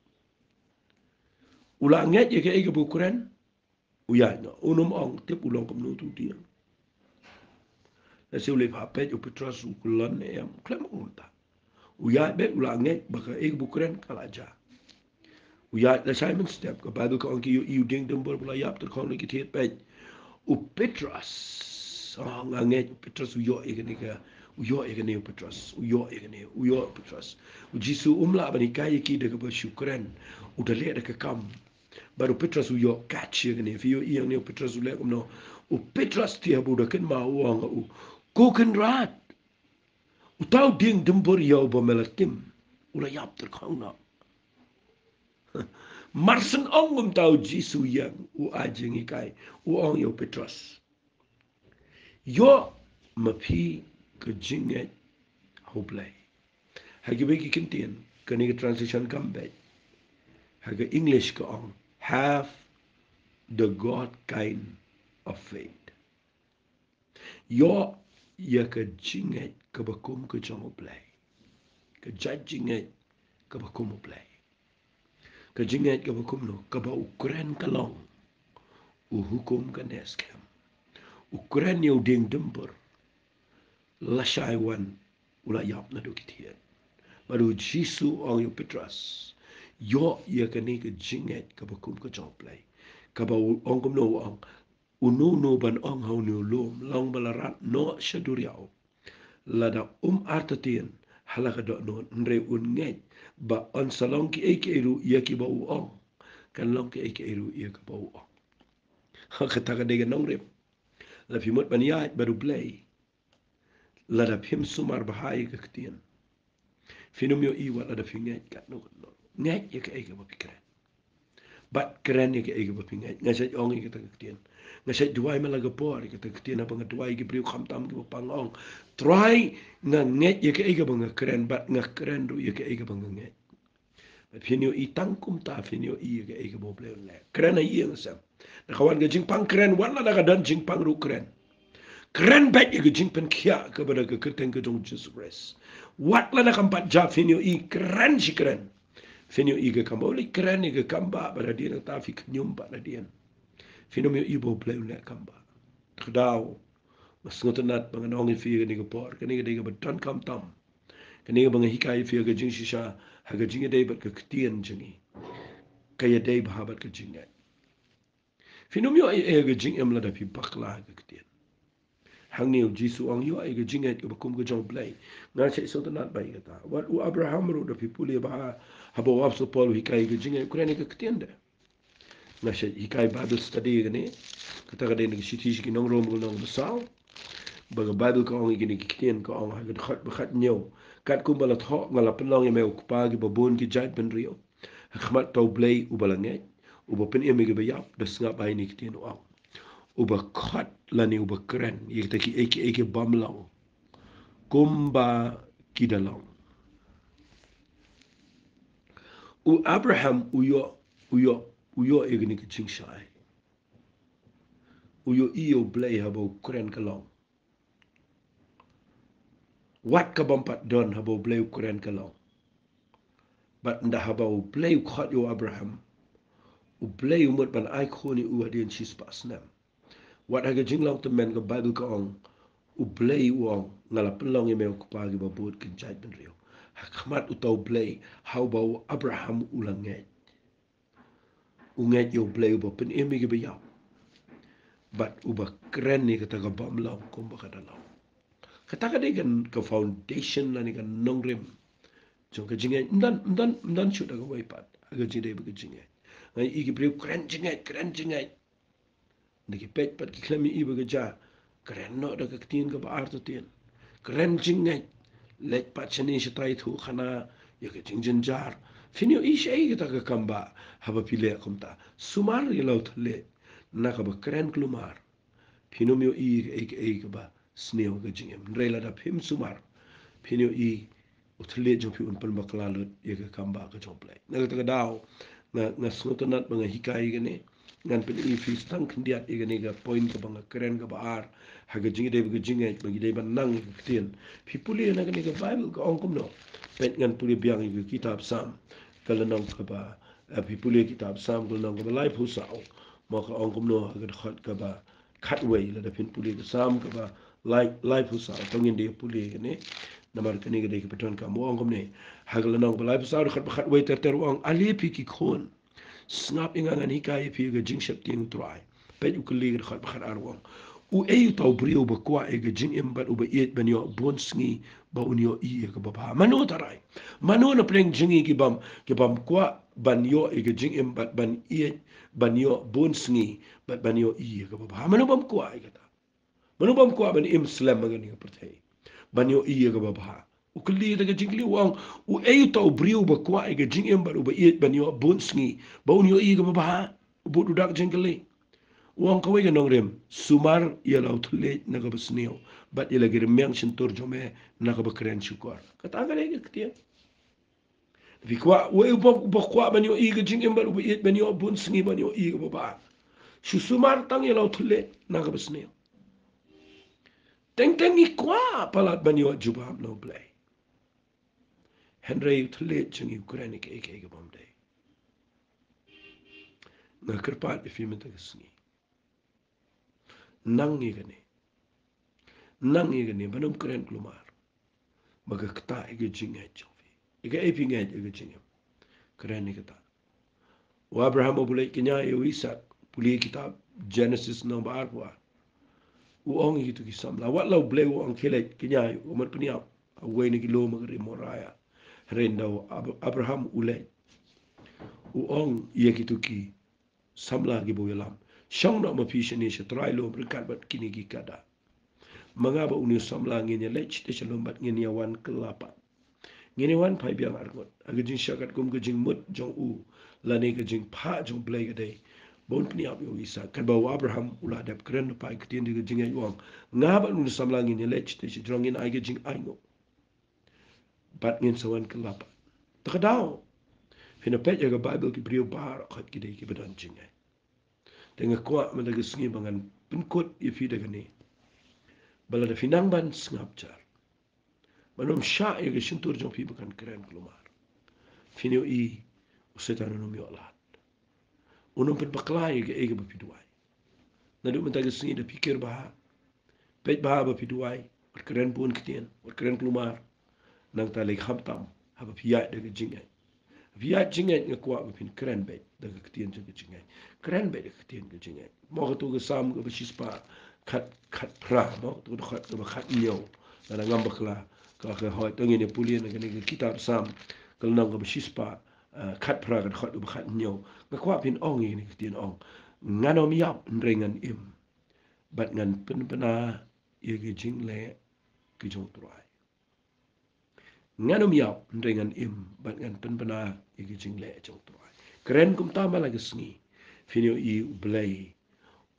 U la ngeit ïa kaei kaba u kren. U ïaid noh, un ym ong tip u long kumno utu u dieng. Lehse u leit bha peit u Petros u kyllon ne em, khlem ong kumta. U ïaid beit, u la ngeit ba kaei kaba u kren ka la jia. U ïaid lashai mynstep, ka Baibl ka ong ki ïohi u dieng dymbur ba la ïap tyrkhong na ki thied, peit. U Petros, oh, nga ngeit. U Petros u ïoh ïa kane ka, u ïoh ïa kane u Petros, u ïoh ïa kane, u ïoh u Petros. U Jisu um lah ban hikai ïa ki da kaba shu kren, u da leh da ka kam. Bad u Petros u ïoh catch ïa kane. Phi ïohi ïa kane u Petros u leh kumno? U Petros te haba u da kynmaw u ong ha u, Ko Kynrad, uta u dieng dymbur ïa uba me la tim u la ïap tyrkhong noh. Mar shen ong kumta u Jisu ïeng, u ai jinghikai, u ong ïa u Petros, Ïoh ma phi ka jingngeit ha U Blei. Ha kiwei ki kyntien kane ka translation kam beit. Ha ka English ka ong, Have the God kind of faith. Ïoh ïa ka jingngeit kaba kum ka jong U Blei. Ka jait jingngeit kaba kum U Blei. Ka jingngeit kaba kumno? Kaba u kren ka long, u hukum kane skhem. U kren ïa u dieng dymbur, lashai wan u la ïap naduh ki thied. Bad u Jisu u ong ïa u Petros, ïoh ïa kane ka jingngeit kaba kum ka jong U Blei. Kaba u ong kumno? U ong, uno uno ban ong ha une u lum, long ba la rat noh sha duriaw, lada um artatien ha la ka dohnud, hynrei un ngeit ba yn sa long kiei kiei ruh ïa kiba u ong, kan long kiei kiei ruh ïa kiba u ong. Ha, kata ka dei ka nongrim. La phi mut ban ïaid bad U Blei, lada phim sumar bha ïa ka ktien, phin ym ïohi wat lada phi ngeit katno katno. Ngeit ïa kaei kaba phi kren. Bad kren ïa kaei kaba phi ngeit. Nga shait ong ïa kata ka ktien. Nga shait duwai man la ka por ïa kata ka ktien, haba nga duwai ïa ki briew khamtam kiba pang, nga ong, Trai, nga ngeit ïa kaei kaba nga kren, bad nga kren ruh ïa kaei kaba nga ngeit. Bad phin ïohi tang kumta, phin ïohi ïa kaei kaba U Blei un leh. Kren ha ïing ha sem. Da ka wan ka jingpang, kren, wat lada ka don jingpang ruh, kren. Kren beit ïa ka jingpynkhiah kaba da ka kyrteng ka jong Jisu Khrist. Wat lada kam pat jia, phin ïohi, kren shi kren. Phin ïohi ka kam ba u leit kren ïa ka kam ba, bad hadien nangta phi khñium pat hadien. Phin ym ïohi ba U Blei un leh kam ba. Te ka daw, nga sngewtynnat ba ngan ong ïa phi kane ka por, kane ka dei kaba donkam tam. Kane kaba nga hikai ïa phi ha ka jingshisha, ha ka jingïadei bad ka ktien jong ngi. Ka ïadei bha bad ka jingngeit. Phin ym ïoh ei ei ha ka jingim lada phi bakla ha ka ktien. Hangne u Jisu u ong ïoh ei ka jingngeit kaba kum ka jong U Blei. Nga shait sngewtynnat bha ïa kata. Wat u Abraham ruh, da phi pule bha, haba u Apostol Paul u hikai ïa ka jingngeit, u kren ïa ka ktien de. Nga shait hikai Bible study ïa kane. Kata ka dei na ka shithi sha ki nong Rom, ka lynnong ba saw. Ba ka Bible ka ong ïa kine ki ktien, ka ong ha ka dkhot ba khathynñiew, Katkum ba la thoh, nga la pynlong ïa me, O Kpa, kiba bun ki jaitbynriew, ha khmat uta U Blei uba la ngeit, uba pynim ïa kiba ïap. Da sngap ha ine i ktien, u ong, uba khot lane uba kren ïa kita kiei kiei ki bym long kumba ki da long. U Abraham u ïoh, u ïoh, u ïoh ïa kane ka jingshai. U ïohi ïa U Blei haba u kren ka long. Wat ka bym pat don, haba U Blei u kren ka long. Bad ynda haba U Blei u khot ïa u Abraham, U Blei u mut ban ai khun ïa u hadien shispah snem. Wat ha ka jinglong tymmen ka Baibl ka ong, U Blei u ong, nga la pynlong ïa me, O Kpa, kiba bun ki jaitbynriew. Ha khmat uta U Blei, ha uba u Abraham u la ngeit. u ngeit ïa U Blei uba pynim ïa kiba ïap bad uba kren ïa kata ka bym long kumba ka da long. Kata ka dei ka foundation lane ka nongrim jong ka jingngeit. Ym don, ym don, ym don shuh da kawei pat ha ka jingdei bad ka jingngeit. Nga ïohi ki briew kren jingngeit, kren jingngeit. Hynrei ki peit pat ki khlem ïohi ba ka jia. Kren noh da ka ktien kaba artatien. Kren jingngeit. Leit pat shane shatai thuh khana ïa ka jingjynjar. Phin ïohi shaei kata ka kam ba haba phi leh kumta. Sumar ïa la u thylliej na kaba kren kulmar. Phin ym ïohi kaei kaei kaba sniew ha ka jingim. Hynrei lada phim sumar, phin ïohi u thylliej jong phi un pynbakla lut ïa ka kam ba ka jong U Blei. Na kata ka daw nga, nga sngewtynnat ba nga hikai ïa kane. Ngan pyni ïa phi tang khyndiat ïa kane ka point kaba nga kren kaba ar ha ka jingïadei bad ka jingngeit ba ngi dei ban nang ïa ka ktien. Phi pule na kane ka Baibl ka ong kumno? Peit, ngan pule biang ïa ka kitab Salm ka lynnong kaba, eh, phi pule kitab Salm ka lynnong kaba laiphew saw. Mo, ka ong kumno ha ka dkhot kaba khatwei, lada phin pule ka Salm kaba lai, laiphew saw, to ngin dei pule kane. Namar kane ka dei kaba donkam. U ong kumne ha ka lynnong kaba laiphew saw, dkhot ba khatwei ter ter, u ong: Ale phi ki khun, sngap ïa nga, ngan hikai ïa phi ïa ka jingsheptieng U Trai. Peit, u kylli ka dkhot ba khatar, u ong: Uei uta u briew uba kwah ïa ka jingim bad uba ïeit ban ïoh bun sngi ba un ïohi ïa kaba bha? Mano tharai? Mano na pdeng jong ngi ki bym, ki bym kwah ban ïoh ïa ka jingim bad ban ïeit, ban ïoh bun sngi bad ban ïohi ïa kaba bha? Mano bym kwah ïa kata? Mano bym kwah ban im slem ha kane ka pyrthei, ban ïohi ïa kaba bha? U kylli da ka jingkylli, u ong: Uei uta u briew uba kwah ïa ka jingim bad uba ïeit ban ïoh bun sngi ba un ïohi ïa kaba bha? U bud u dak jingkylli. U ong kawei ka nongrim: Sumar ïa la u thylliej na kaba sniew, bad ïa la ki rmiang shyntur jong me na kaba kren shukor. Kata ka dei ka ktien. Phi kwah, uei uba, uba kwah ban ïohi ka jingim bad uba ïeit ban ïoh bun sngi ban ïohi kaba bha? Shu sumar tang ïa la u thylliej na kaba sniew. Teng teng ngi kwah palat ban ïoh jubab na U Blei. Hynrei u thylliej jong ngi u kren ïa kaei kaei ka bym dei. Nga kyrpad ïa phi mynta ka sngi, nang ïa kane. Nang ïa kane, ban ym kren kulmar. Ba ka ktah ïa ka jingngeit jong phi. Ïa kaei phi ngeit ïa ka jingim, kren ïa kata. U Abraham u leit kñia ïa u Isaak. Pule kitab Genesis lynnong ba arphew ar. U ong ïa kito ki samla, wat la U Blei u ong khie leit kñia ïa u, mut pynïap ha uwei na ki lum ha ka ri Moria. Hynrei ynda u Ab-, Abraham u leit, u ong ïa kito ki samla kiba u ïalam: Shong noh ma phi shane sha trai lum ryngkat bad kine ki kada. Ma nga bad une u samla ngin ïaleit shatei sha lum bad ngin ïawan kylla pat. Ngin ïawan phai biang arngut. Ha ka jingshah katkum ka jingmut jong u lane ka jingphah jong U Blei ka dei ba un pynïap ïa u Isaak. Katba u Abraham u la dep kren lypa ïa ka ktien jong ka jingngeit, u ong: Nga bad une u samla ngin ïaleit shatei sha jrong, ngin ai ka jingainguh bad ngin sa wan kylla pat. Ta ka daw, phin ïa peit ïa ka Baibl, ki briew baroh khoit ki dei kiba don jingngeit. Te nga kwah mynta ka sngi ba ngan pynkut ïa phi da kane, ba lada phi nang ban sngap jar, ban ym shah ïa ka shyntur jong phi ba kan kren kulmar, phin ïohi u Soitan un ym ïoh lad. Un ym pynbakla ïa kaei kaba phi duwai. Naduh mynta ka sngi da phi kyrpad, peit bha ba phi duwai, wat kren bun ktien, wat kren kulmar. Nangta lei khamtam haba phi ïaid da ka jingngeit. Phi ïaid jingngeit, nga kwah ba phin kren beit da ka ktien jong ka jingngeit. Kren beit da ka ktien ka jingngeit. Mo, kato ka Salm kaba shispah khat, khatphra, mo, kato ka dkhot kaba khathynñiew. Lada ngam bakla, ka, ka hoi, to ngin ïa pule na kane ka kitab Salm ka lynnong kaba shispah, eh, khatphra, ka dkhot kaba khathynñiew. Nga kwah phin ong ïa kane ka ktien, ong: Ngan ym ïap hynrei ngan im, bad ngan pynbna ïa ka jingleh ka jong U Trai. Ngan ym ïap hynrei ngan im, bad ngan pynbna ïa ka jingleh jong U Trai. Kren kumta man la ka sngi, phin ïohi U Blei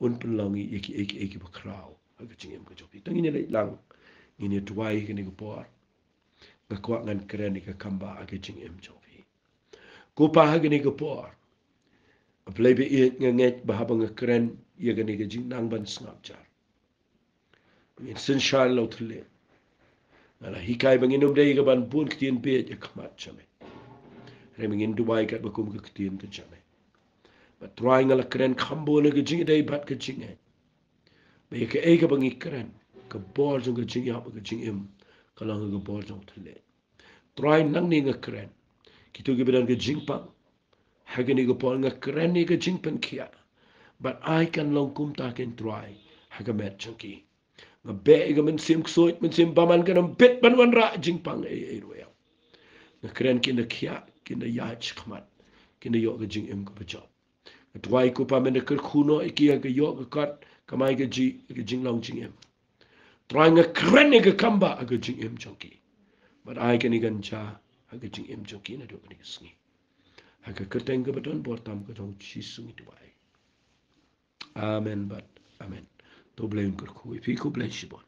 un pynlong ïa kiei kiei kiba khraw ha ka jingim ka jong phi. To ngin ïa leit lang, ngin ïa duwai ha kane ka por. Nga kwah ngan kren ïa ka kam ba ha ka jingim jong phi. Ko Pa, ha kane ka por, A Blei ba ïeit, nga ngeit ba haba nga kren ïa kane ka jingnang ban sngap jar, ba ngin synshar ïa la u thylliej, nga la hikai ba ngin ym dei ka ban bun ktien bieit ha khmat jong me, hynrei ba ngin duwai katba kum ka ktien ka jong me. Bad Trai, nga la kren kham bun ha ka jingïadei bad ka jingngeit, ba ïa kaei kaba ngi kren, ka bor jong ka jingïap bad ka jingim ka long ha ka bor jong u thylliej. Trai, nangne nga kren, kito kiba don ka jingpang Ha kane ka por nga kren ïa ka jingpynkhiah, bad ai kan long kumta, ko Trai, ha ka met jong ki. Nga beh ïa ka mynsiem ksuid, mynsiem bymman, kan ym bit ban wanrah jingpang ei ei ruh ïa. Nga kren kin da khiah, kin da ïaid shakhmat, kin da ïoh ka jingim kaba jop. Nga duwai ko Pa men da kyrkhu noh ïa ki ha ka ïoh ka kot, kamai kajih, ka jinglong jingim. Trai nga kren ïa ka kambah ha ka jingim jong ki. Bad ai kane kan jia ha ka jingim jong ki naduh kane ka sngi. Ha ka kyrteng kaba don bor tam ka jong U Jisu ngi duwai. Amen bad amen. To Blei un kyrkhu ïa phi, khublei shibun.